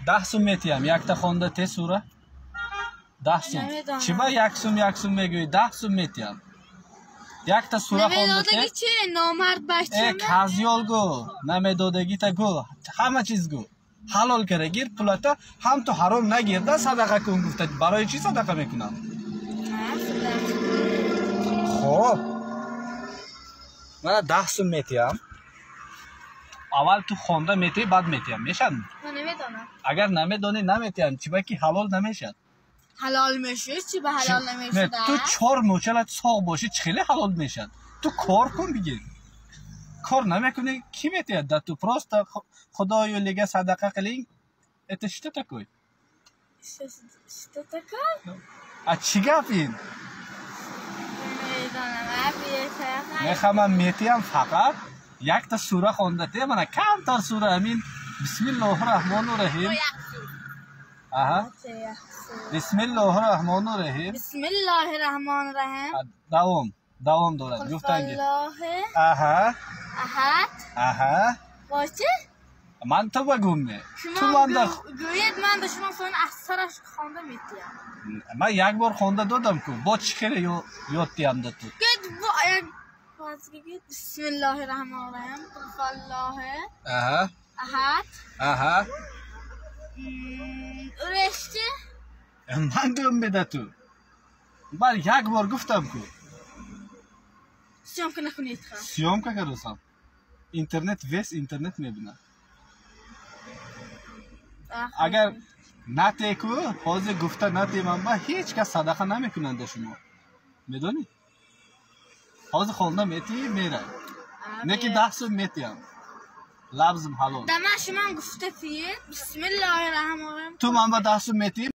10 сум метиям, якта хонда те сура. 10 сум. Чӣ ба 1 сум 1 сум мегӯӣ? 10 сум метиям. Якта сура хонда те. Намедодагӣ чи? Номард бача. Э, казёл гӯ, намедодагита гӯ, ҳама чиз гӯ. Ҳалол кара гир пулата, ҳам ту ҳаром нагирда садақа кун гуфта. Барои чӣ садақа мекунам? Хоб. Мана 10 сум метиям. Аввал ту хонда метиҳӣ, баъд метиҳам. Мешавад? Ман намедонам. Агар намедонӣ, наметиҳам. Чӣ ба ки ҳалол намешавад? Ҳалол мешуд, чӣ ба ҳалол намешуд? Ту чор мӯчалат соғ бошӣ, чӣ хеле ҳалол мешавад? Ту кор кун бигир. Кор намекунӣ, кӣ метиҳад? Да ту просто Худо yo'liga садақа qiling. Это что такое? Что такое? А чӣ гап ин? Намедонам. Мехоҳам метиҳам, фақат якта сура хонда те, мана камтар сура, ҳамин бисмиллоҳи раҳмони раҳим. Аҳа. Бисмиллоҳи раҳмони раҳим. Бисмиллоҳи раҳмони раҳим. Давом, давом дорад. Гуфтанги. Аҳа. Аҳад. Аҳа. Боши? Ман ту ба гум не. Ту манда гӯед, ман ба шумо сон асараш хонда метиям. Ман як бор хонда додам ку. Бо чӣ хеле ёд диҳам да ту? Гӯед бо як бисмиллоҳи раҳмони раҳим. Қул фаллоҳи. Аҳа. Аҳад. Аҳа. Урешти? Ман гум беда ту. Ман як бор гуфтам ку. Съёмка накунед ха. Съёмка кардасам. Интернет, весь интернет мебинад. Агар натеку, ҳозир гуфта натемам ба ҳеҷ кас садақа намекунанд шумо. Медонӣ? Ҳозир хонда метиҳӣ, мерай. Не ки 10 сум метиҳам. Лабзм ҳалол. Да ман шумо гуфта тиед. Бисмиллоҳи раҳмони раҳим. Ту ман ба 10 сум метиҳӣ?